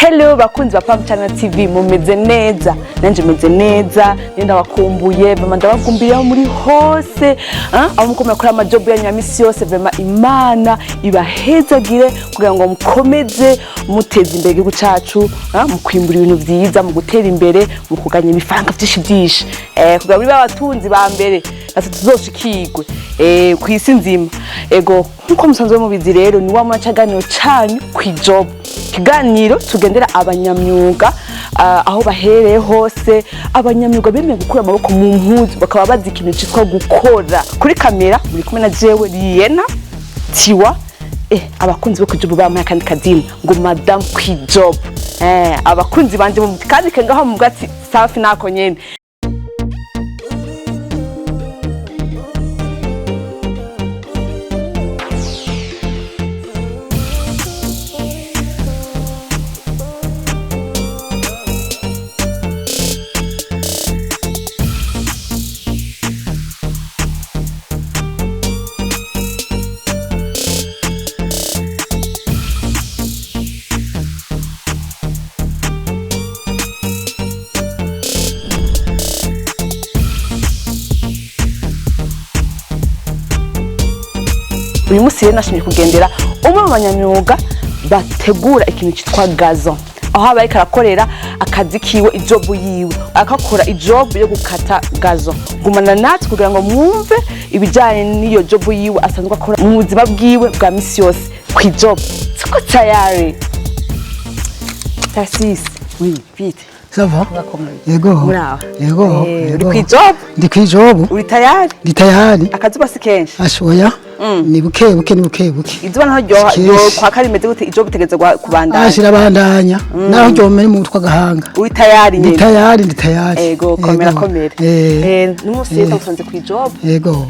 Hello bakunzi ba Pam Channel TV, mumeze neza? Nanje meze neza. Niyo ndabakumbuye vraiment, ndabakumbuye aho muri hose, aho muko murakora amajob yanyu ya misi yose. Vraiment Imana ibahezagire kugira ngo mukomeze muteze imbere igihugu cacu, mu kwimbura ibintu vyiza, mu gutera imbere, mu kuganya ibifaranga vyinshi vyinshi, kugira muri babatunzi ba mbere natwe tuzoshikirwe kw'isi nzima. Ego, nkuko musanzwe mubizi rero, ni wa mwanya canyu kw'ijob, ikiganiro tugendera abanyamyuga aho bahereye hose, abanyamyuga bemeye gukura amaboko mu mpuzu, bakaba bazi ikintu citwa gukora. Kuri kamera muri kumwe na jewe Liena Tiwa. Abakunzi bo kwijob bampaye akandi kazina ngo Madame Kwijob. Abakunzi banje mu kandi kengaho mu bwatsi safi nako nyene. Uyu munsi rero nashimye kugendera umwe mu banyamyuga bategura ikintu cyitwa gazon, aho aba ariko arakorera akazi kiwe, ijob yiwe, akakora ijob yo gukata gazon. Gumana natwe kugira ngo mwumve ibijyanye n'iyo job yiwe asanzwe akora mu buzima bwiwe bwa misi yose. Ku ijob tuko tayari. Tarcisse, oui, vite. Ça va? Urakomeye? Yego. Muraho? Yego. Uri Yego. ku ijob? Ndi kw'ijob. Uri tayari? Ndi tayari. Akazuba si kenshi? Ashoya. Ni buke buke, ni buke buke. Izuba naho ryo Si ryo kenshi. kwa karimeze gute? Ijob itegeze kubandanya? Ashira bandanya. Naho ryomera mu mutwe agahanga. Uri tayari Ndi nyene? tayari, ndi tayari. Ego, komera. Yego. Komera. N'umunsi rero ndagusanze ku ijob. Yego.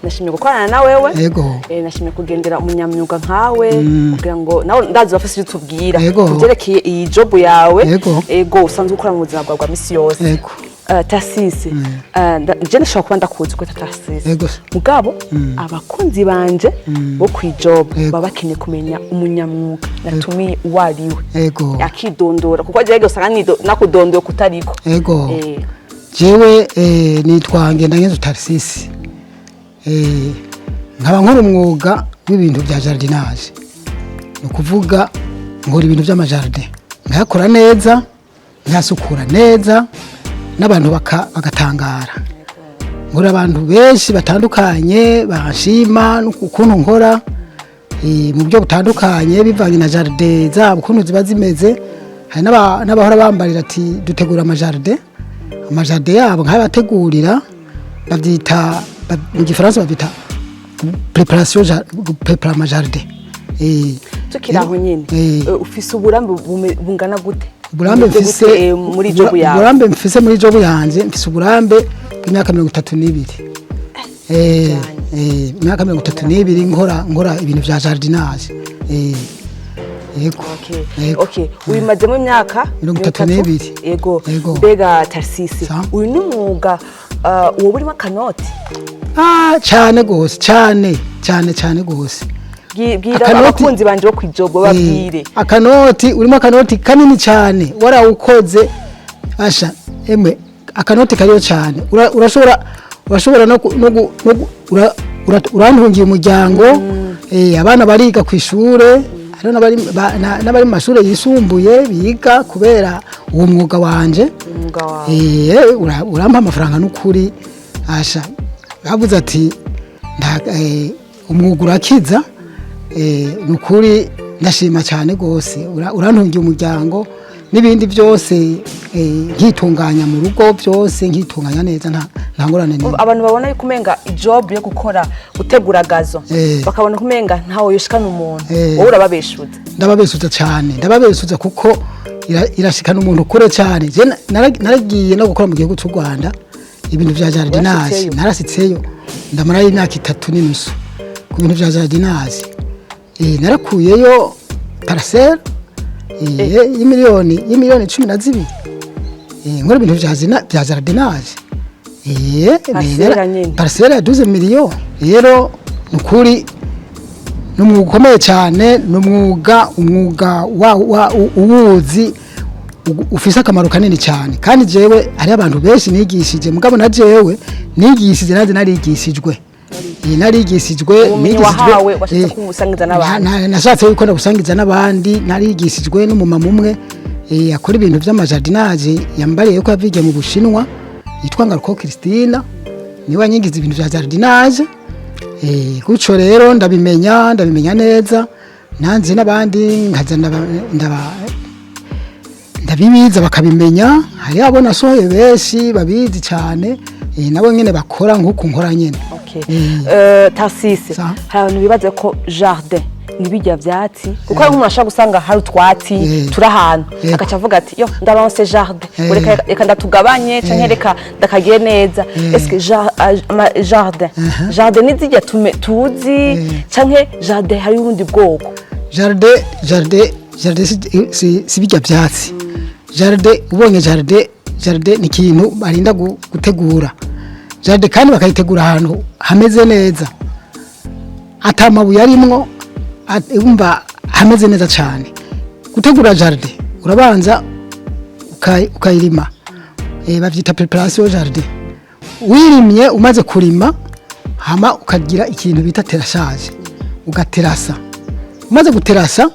Nashimye gukorana na wewe. Yego. Nashimye kugendera umunyamyuga nkawe kugira ngo nawe ndazi urafise ivyo utubwira Yego. kuvyerekeye iyi job yawe. Yego. Ego, usanzwe ukora mu buzima bwawe bwa misi yose. Yego. Tarcisse, je ndashobora kuba ndakuzi ko Tarcisse. Yego. Mugabo abakunzi banje bo kwijob Yego. baba bakeneye kumenya umunyamwuga natumiye uwo ari we. Yego. Akidondora, kuko jewe usanga nakudondoye kutariko. Yego. Jewe nitwa Ngendanyezo Tarcisse. Nkaba nkora umwuga w'ibintu bya jardinage. Ni ukuvuga nkora ibintu by'amajardin. Nkayakora neza, nkayasukura neza, n'abantu bagatangara. Nkora abantu benshi batandukanye banshima ukuntu nkora mu buryo butandukanye bivanye na jardin zabo ukuntu ziba zimeze. Hari n'abahora bambarira ati dutegura amajardin, amajardin yabo nkayabategurira, babyita mu gifaransa babyita préparation, préparer amajardin. Tukiri aho nyene, ufise uburambe bungana gute? Uburambe Bumeze mfise gute, muri job yawe? Uburambe mfise muri job yanje, mfise uburambe bw'imyaka 32. Imyaka 32 nkora ibintu vya jardinage. Yego. Okay. Yego. Okay. Ubimazemo imyaka 32. Yego. Yego. Mbega Tarcisse, Sa? uyu ni umwuga uwo urimo akanoti? Ah, cyane gose, cyane cyane cyane gose. Bwira abakunzi banje bo kwijob, babwire. Akanoti, urimo akanoti kanini cyane warawukoze. Asha emwe, akanoti kariyo cyane. Urashobora no ku- no gu- no gu- urantungiye umuryango. Abana bariga ku ishure, hariho n'abari mu mashure yisumbuye biga kubera uwo mwuga wanje. Umwuga wawe. Urampa amafaranga n'ukuri. Asha bavuze ati umwuga urakiza. Nukuri ndashima cyane rwose. Urantungiye umuryango n'ibindi byose, nkitunganya mu rugo byose, nkitunganya neza, nta ngorane n'imwe. Abantu babona yuko umenga ijob yo gukora gutegura gazon, bakabona ko umenga ntawe yoshikana umuntu. Wowe urababeshuza? Ndababeshuza cyane, ndababeshuza kuko irashikana umuntu kure cyane. Je naragiye no gukora mu gihugu cy'u Rwanda ibintu vya jardinage. Warashitseyo? Narasitseyo, ndamarayo imyaka 3.5 ku bintu vya jardinage. Narakuyeyo parcelle y'imiliyoni 12, nkora ibintu vya jardinage. Parcelle nyene. Parcelle ya 12 millions. Rero nukuri Ni umwuga ukomeye cyane, ni umwuga wa uwuzi ufise akamaro kanini cyane. Kandi jewe hari abantu benshi nigishije, mugabo na jewe nigishije, nanjye narigishijwe. Narigishijwe. Ubumenyi Nigishijwe, wahawe washatse kubusangiza n'abandi. Nashatse yuko ndabusangiza n'abandi. Narigishijwe n'umumama umwe, akora ibintu vy'amajardinage, yambariye yuko yavigiye mu Bushinwa, yitwa Ngaruko Christina, niwe yanyigiza ibintu vya jardinage. Gutyo rero ndabimenya neza, nanze n'abandi nkaza ndabibiza bakabimenya. Hari abo nasohoye benshi babizi cyane, nabo nyene bakora nk'uku nkora nyene. Okay. Tarsise, hari abantu bibaza ko jardin ni bijya vyatsi, kuko hari nk'umuntu ashobora gusanga hari utwatsi turi ahantu, agaca avuga ati: "Yo, ndaronse jardin, reka ndatugabanye canke reka ndakagire neza." Est-ce que jardin ni zirya tuzi, canke jardin hari ubundi bwoko? Jardin si bijya byatsi. Jardin, ubonye jardin ni ikintu barinda gutegura jardin, kandi bakayitegura ahantu hameze neza, ata mabuye arimwo, umva hameze neza cyane. Gutegura jardin, urabanza ukayirima, bavyita préparation jardin. Wirimye, umaze kurima, hama ukagira ikintu bita terrassage, ugaterasa. Umaze guterasa,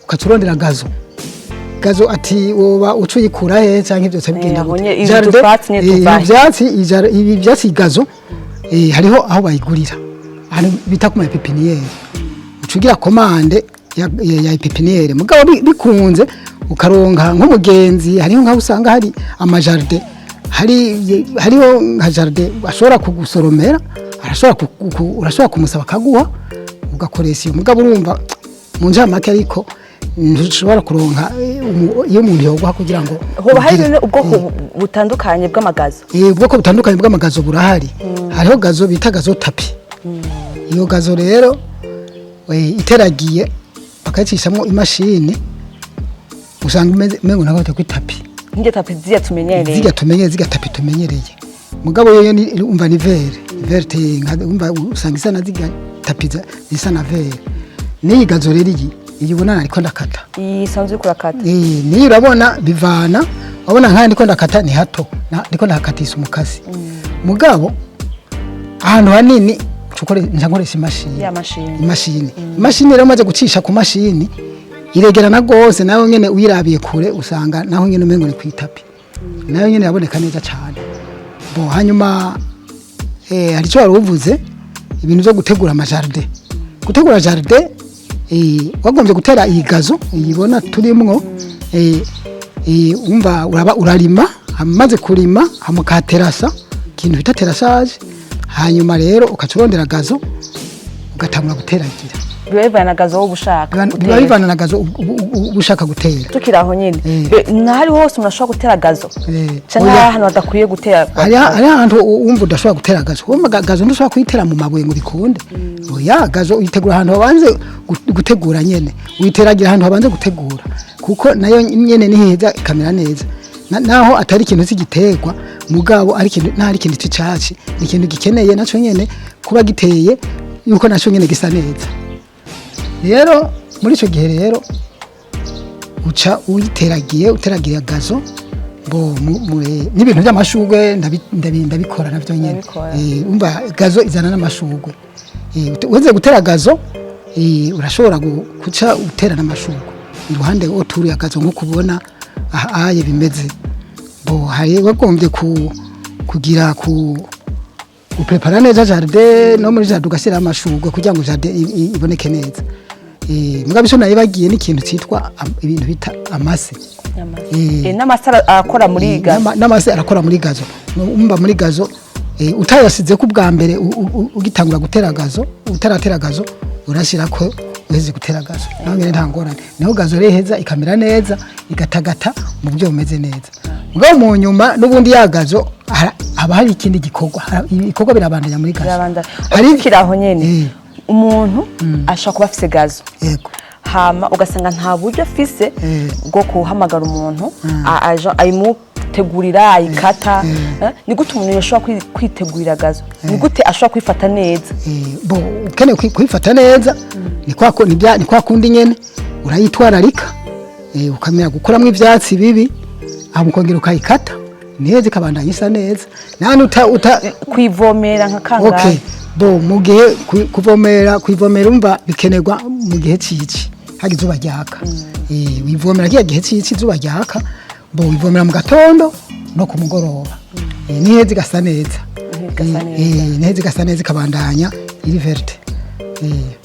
ukaca urondera gazon. Gazon ati woba uca uyikura he, canke byose bigenda Aho gute? ibi utwatsi nyene tuvahe? Ibi vyatsi, ibi vyatsi, gazon, hariho aho bayigurira, ahantu bita ku ma pépinière. Uca ugira commande ya pépinière. Mugabo bikunze ukaronka nk'umugenzi, hariho nkaho usanga hari amajardin, hariho nka jardin ashobora kugusoromera, arashobora urashobora kumusaba akaguha, ugakoresha iyo. Mugabo urumva mu ncamake, ariko ntushobora kuronka iyo umuntu yoguha kugira ngo Hoba hari ugire. none ubwoko butandukanye bw'amagazon? Ubwoko butandukanye bw'amagazon burahari. Hariho gazon bita gazon tapis. Iyo gazon rero, iteragiye, bakayicishamo imashini, usanga imeze umengo nako bita kw'itapi. Nk'iryo tapis ziriya tumenyereye? Zirya tumenyereye, zirya tapis tumenyereye. Mugabo yoyo ni umva ni vert verte, umva usanga isa na zirya tapis zisa na vert. N'iyi gazon rero, iyi ubona ariko ndakata, iyi isanzwe uriko urakata. Niyo urabona bivana, urabona nk'aya ndiko ndakata ni hato, ndiko ndakatisa umukasi. Mugabo ahantu hanini nca nkoresha imashini. Ya mashini. Imashini rero, umaze gucisha ku mashini, iregerana rwose. Nawe nyene uyirabiye kure, usanga naho nyene umengo ni kw'itapi, nayo nyene yaboneka neza cane. Bo hanyuma, hari icyo wari uvuze, ibintu byo gutegura amajardin. Gutegura jardin, wagombye gutera iyi gazon iyibona turimwo, umva uraba urarima, amaze kurima hama ukaterasa, ikintu bita terrassage. Hanyuma rero ukaca urondera gazon, ugatangura guteragira. Biba bivana na gazon wowe ushaka Biba gutera. bivana na gazon uba ushaka gutera. Tukiri aho nyine, ntahari hose umuntu ashobora gutera gazon, canke Oya. hari ahantu hadakwiye gutera? Hari ahantu wumva udashobora gutera gazon. Wumva gazon ntushobora kuyitera mu mabuye ngo bikunde. Oya, gazon uyitegura ahantu habanze gutegura nyene, uyiteragira ahantu habanze gutegura, kuko nayo nyene ni heza, ikamera neza. Naho atari ikintu cy'igiterwa, mugabo ari ikintu, naho ari ikintu c'icatsi, ni ikintu gikeneye naco nyene kuba giteye, yuko naco nyene gisa neza. Rero muri ico gihe rero uca uyiteragiye, uteragiye gazon. Bo n'ibintu by'amashugwe ndabikora navyo nyene. Ndabikora. Umva gazon izana n'amashugwe. Uweze gutera gazon, urashobora guca utera n'amashugwe iruhande autour ya gazon, nko kubona aha aye bimeze. Bo hari wagombye kugira guprepara neza jardin, no muri jardin ugashyira amashugwe kugira ngo jardin iboneke neza. Mugabo ico nayibagiye ni ikintu citwa ibintu bita amase. N'amase arakora muri gazon? N'amase arakora muri gazon. Umva muri gazon, utayasize ko ubwa mbere ugitangura gutera gazon, utaratera gazon, urashyira ko uheze gutera gazon, naho nyene nta ngorane. Niho gazon rero iheza ikamera neza, igatagata mu buryo bumeze neza. Mugabo mu nyuma n'ubundi ya gazon haba hari ikindi gikorwa, ibikorwa birabandanya muri gazon. Birabandanya. Hari Tukiri aho nyene, umuntu ashobora kuba afise gazon, hama ugasanga nta buryo afise bwo guhamagara umuntu ayimutegurira, ayikata. Ni gute umuntu yashobora kwitegurira gazon? Ni gute ashobora kwifata neza? Bo ukeneye kwifata neza. Ni kwa kundi nyene urayitwararika, ukamenya gukuramwo ivyatsi bibi, hama ukongera ukayikata neza, ikabandanya isa neza nani uta Kwivomera nka kangahe? Okay, bo mu gihe kuvomera, kwivomera umva bikenerwa mu gihe cici hari izuba ryaka. Wivomera kiya gihe cici izuba ryaka, bo wivomera mu gatondo no ku mugoroba. Niheza igasa neza. Igasa neza. Niheza igasa neza, ikabandanya iri verte.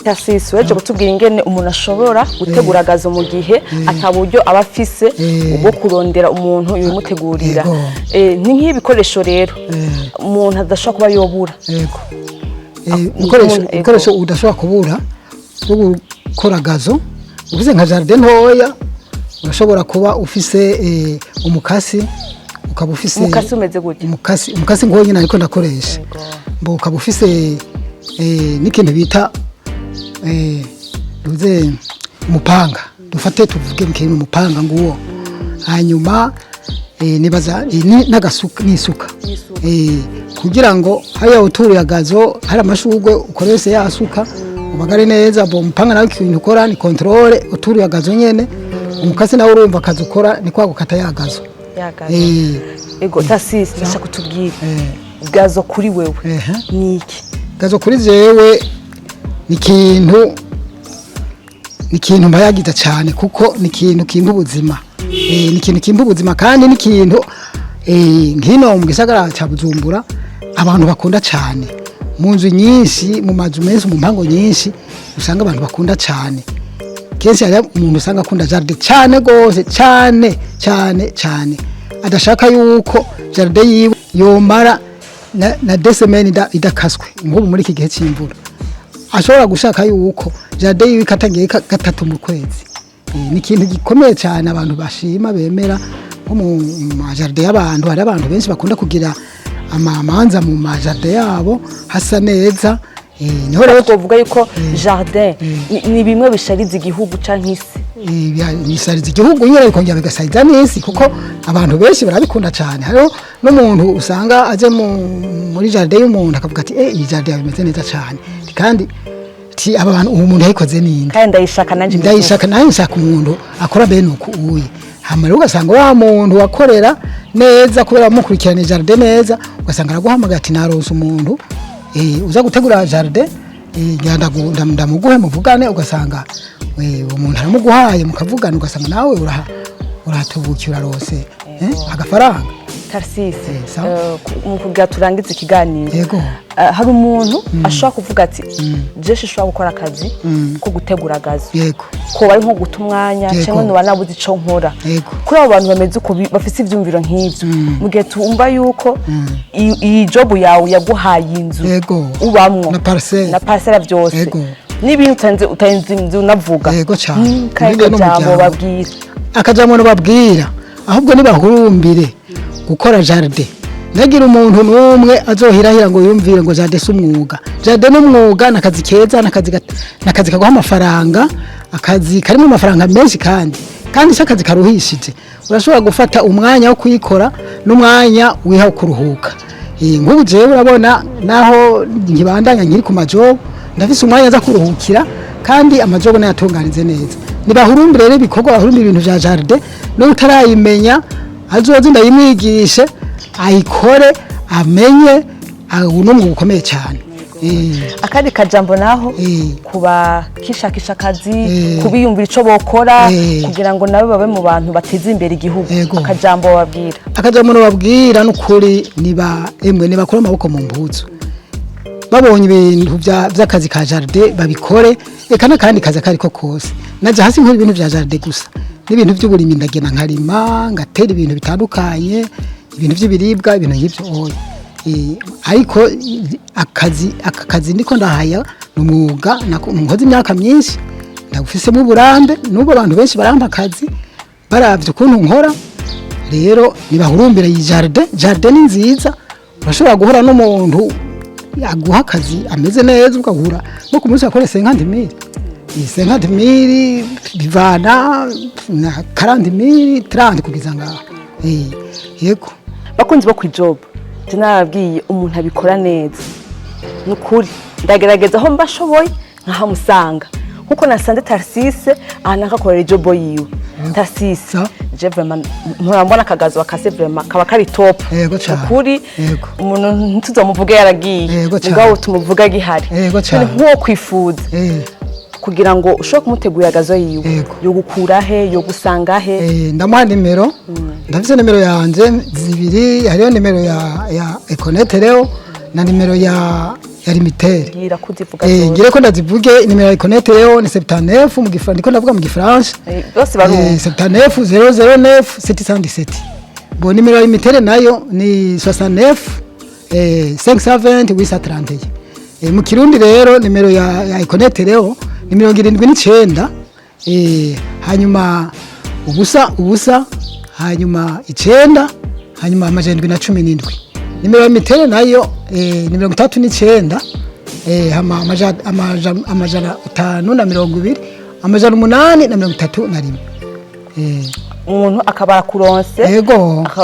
Tasisi, weje kutubwira ingene umuntu ashobora gutegura gazon mu gihe ata buryo aba afise bwo kurondera umuntu yobimutegurira. Yego. Ni nk'ibikoresho rero umuntu adashobora kuba yobura. Yego. Ibikoresho Yego. Ibikoresho udashobora kubura bwo gukora gazon, ufise nka jardin ntoya, urashobora kuba ufise umukasi, ukaba ufise Umukasi umeze gute? Umukasi nguwo nyine ariko ndakoresha. Mbo ukaba ufise n'ikintu bita duze umupanga, dufate tuvuge mu umupanga nguwo. Hanyuma nibaza n'agasuka n'isuka, kugira ngo hariya uturiye gazon hari amashurwe ukoreshe ya suka ubagare neza. Bo umupanga nawe ikintu ukora ni contrôle uturiye gazon nyene. Umukasi nawe urumva akazi ukora ni kwa gukata ya gazon. Ya gazon. Ego Tasisi, ndashaka kutubwira gazon kuri wewe ni iki? Gazon kuri jewe ni ikintu mbayagiza cyane, kuko ni ikintu kimpa ubuzima. Ni ikintu kimpa ubuzima, kandi ni ikintu nkino mu gisagara cya Bujumbura abantu bakunda cyane. Mu nzu nyinshi, mu mazu menshi, mu mpango nyinshi, usanga abantu bakunda cyane. Kenshi hari umuntu usanga akunda jardin cyane gose, cyane cyane cyane, adashaka yuko jardin yiwe yomara na deux semaines idakaswe. Nk'ubu muri iki gihe cy'imvura ashobora gushaka yuko jardin yiwe ikatangiye gatatu mu kwezi. Ni ikintu gikomeye cyane abantu bashima, bemera. Nko mu majardin y'abantu, hari abantu benshi bakunda kugira amamanza mu majardin yabo hasa neza. Niho rero Twovuga yuko jardin ni bimwe bishariza igihugu canke isi. Bisariza igihugu nyine, bikongera bigasariza n'isi, kuko abantu benshi barabikunda cyane. Hariho n'umuntu usanga aje muri jardin y'umuntu akavuga ati: "Eh, iyi jardin yawe imeze neza cyane, kandi ti aba bantu, uwo muntu yayikoze ninde?" Kandi ndayishaka nanje. Ndayishaka nawe, nshaka umuntu akora bene uku uye. Hama rero ugasanga wa muntu wakorera neza, kubera wamukurikirana jardin neza, ugasanga araguhamagaye ati: "Naronse umuntu uza gutegura jardin, ngira ndamuguhe muvugane." Ugasanga uwo muntu aramuguhaye, mukavugana, ugasanga nawe urahatubukiye, urarose agafaranga. Tarsisi, Sawa. Mu kugira turangize ikiganiro, Yego. Hari umuntu ashobora kuvuga ati: "Je shobora gukora akazi ko gutegura gazon, ko bari nko guta umwanya, cyangwa nuba nabuze ico nkora." Kuri abo bantu bameze uko, bafise ivyumviro nk'ivyo, mu gihe tumva yuko iyi job yawe yaguhaye inzu ubamwo Na parcelle. na parcelle, byose n'ibintu utarinze unavuga. Yego cane. Kahe Muri kajambo n'umuryango. babwira? Akajambo babwira, ahubwo nibahurumbire gukora jardin. Ntagire umuntu n'umwe azohirahira ngo yumvire ngo jardin si umwuga. Jardin ni umwuga, ni akazi keza, ni akazi kaguha amafaranga, akazi karimo amafaranga menshi, kandi si akazi karuhishije. Urashobora gufata umwanya wo kuyikora n'umwanya wiha wo kuruhuka. Nk'ubu jewe urabona naho nkibandanya nkiri ku majob, ndafise umwanya aza kuruhukira, kandi amajob nayatunganize neza. Nibahurumbire rero ibikorwa, bahurumbire ibintu vya jardin. N'utarayimenya azoze ndayimwigishe, ayikore, amenye. Uno mwuga ukomeye cyane. Akandi kajambo naho kuba kishakisha akazi, kubiyumvira ico bokora kugira ngo nabo babe mu bantu bateza imbere igihugu, akajambo bababwira? Akajambo nababwira n'ukuri, niba emwe nibakura amaboko mu mpuzu, babonye ibintu vy'akazi ka jardin babikore, eka n'akandi kazi akariko kose. Naje hasi nkora ibintu vya jardin gusa, n'ibintu vy'uburimyi, ndagenda nkarima, ngatera ibintu bitandukanye, ibintu vy'ibiribwa, ibintu nk'ivyo oya. Ariko akazi, aka kazi ndiko ndahaya ni umwuga nkoze imyaka myinshi, ndawufisemo uburambe. N'ubu abantu benshi barampa akazi baravye ukuntu nkora. Rero nibahurumbire iyi jardin. Jardin ni nziza, urashobora guhura n'umuntu aguha akazi ameze neza, ugahura no ku munsi wakore 50 000. Iyi 50 000 bivana na 40 000, 30 kugeza ngaho. Yego. Bakunzi bo kwijob, je narababwiye umuntu abikora neza. Nukuri ndagerageza aho mbashoboye nkahamusanga. Nkuko nasanze Tarsise ahantu akakorera ijob yiwe. Tarsise, Sa. je vraiment murambona akagazo bakase, vraiment kaba kari top. Yego cane. Ukuri umuntu ntituzomuvuge yaragiye, Yego cane. mugabo tumuvuga gihari. Yego cane. Nk'uwo kwifuza kugira ngo ushobore kumutegurira gazon yiwe, yo gukura he, yo gusanga he? Ndamuha nimero. Ndafise nimero yanje zibiri: hariho nimero ya Econet reo na nimero ya Lumitel. Ngira kuzivuga zose. Ngire ko ndazivuge. Nimero ya Econet reo ni 79 mu gifaransa, ndiko ndavuga mu gifaransa. Bose barumva. 79 009 717. Bon, nimero ya Lumitel nayo ni 69 520 831. Mu kirundi rero, nimero ya Econet reo ni 79, hanyuma ubusa ubusa, hanyuma icenda, hanyuma 717. Nimero ya Lumitel nayo ni 39, hama 520 831. Umuntu akaba arakuronse,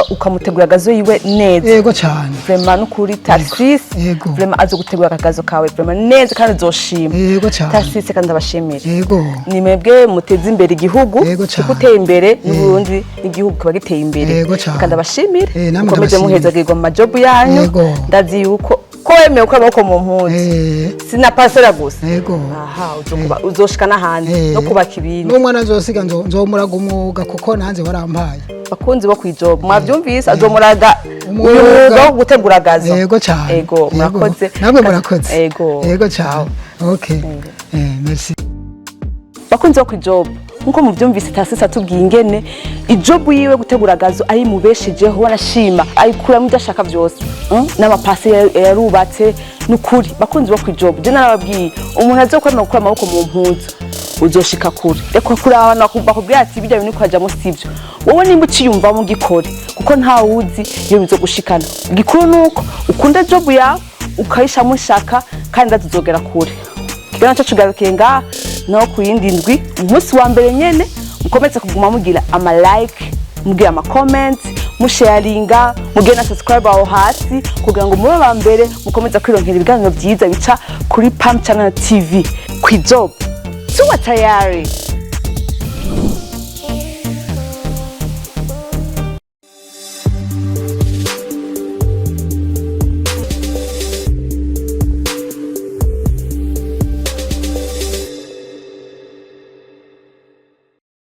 ukamutegura gazon yiwe neza. Yego cyane. Vraiment, n'ukuri Tarsis, vraiment azi gutegura akagazo kawe vraiment neza kandi uzoshima. Yego cyane. Tarsis, kandi ndabashimira. Ni mwebwe muteze imbere igihugu, kuko uteye imbere n'Uburundi n'igihugu kiba giteye imbere. Yego cyane. Kandi abashimire. Namwe mukomeze ndabashimira. muhezagirwa mu majob yanyu. Ndazi yuko ko wemeye gukora amaboko mu mpuzu, sina parcelle gusa, aha uzoshika n'ahandi no kubaka ibindi. N'umwana nzosiga nzomuraga umwuga kuko nanze warampaye. Bakunzi bo kwijob, mwavyumvise, azomuraga Umwuga. uyu mwuga wo gutegura gazon. Yego cyane. Ego, Yego. murakoze. Namwe murakoze. Ego. Yego cyane. Okay, merci. Bakunzi bo kwijob, nkuko muvyumvise, Tasisi atubwiye ingene ijob yiwe gutegura gazon ayimubeshejeho, wanashima ayikuramo ibyo ashaka vyose. N'amapasi yarubatse. Nukuri bakunzi bo kwijob, je narababwiye, umuntu azokwemera gukura amaboko mu mpuzu uzoshika kure. Reka kuraba abantu bakubwira ati bijya bintu kwajamo sivyo. Wowe nimba uciyumvamo, gikore, kuko nta wuzi iyo bizogushikana. Gikuru nuko ukunda job yawe, ukayishamo ishaka, kandi ndazizogera kure. Ikiganiro cyacu kigarukiye ngaha, naho ku yindi ndwi, umunsi wa mbere nyene. Mukomeze kuguma mugira ama like, mugira ama comment, musharinga, mugire na subscribe aho hasi kugira ngo mube ba mbere mukomeze kwironkera ibiganiro byiza bica kuri Pam Channel TV. Kwijob, tuwa tayari.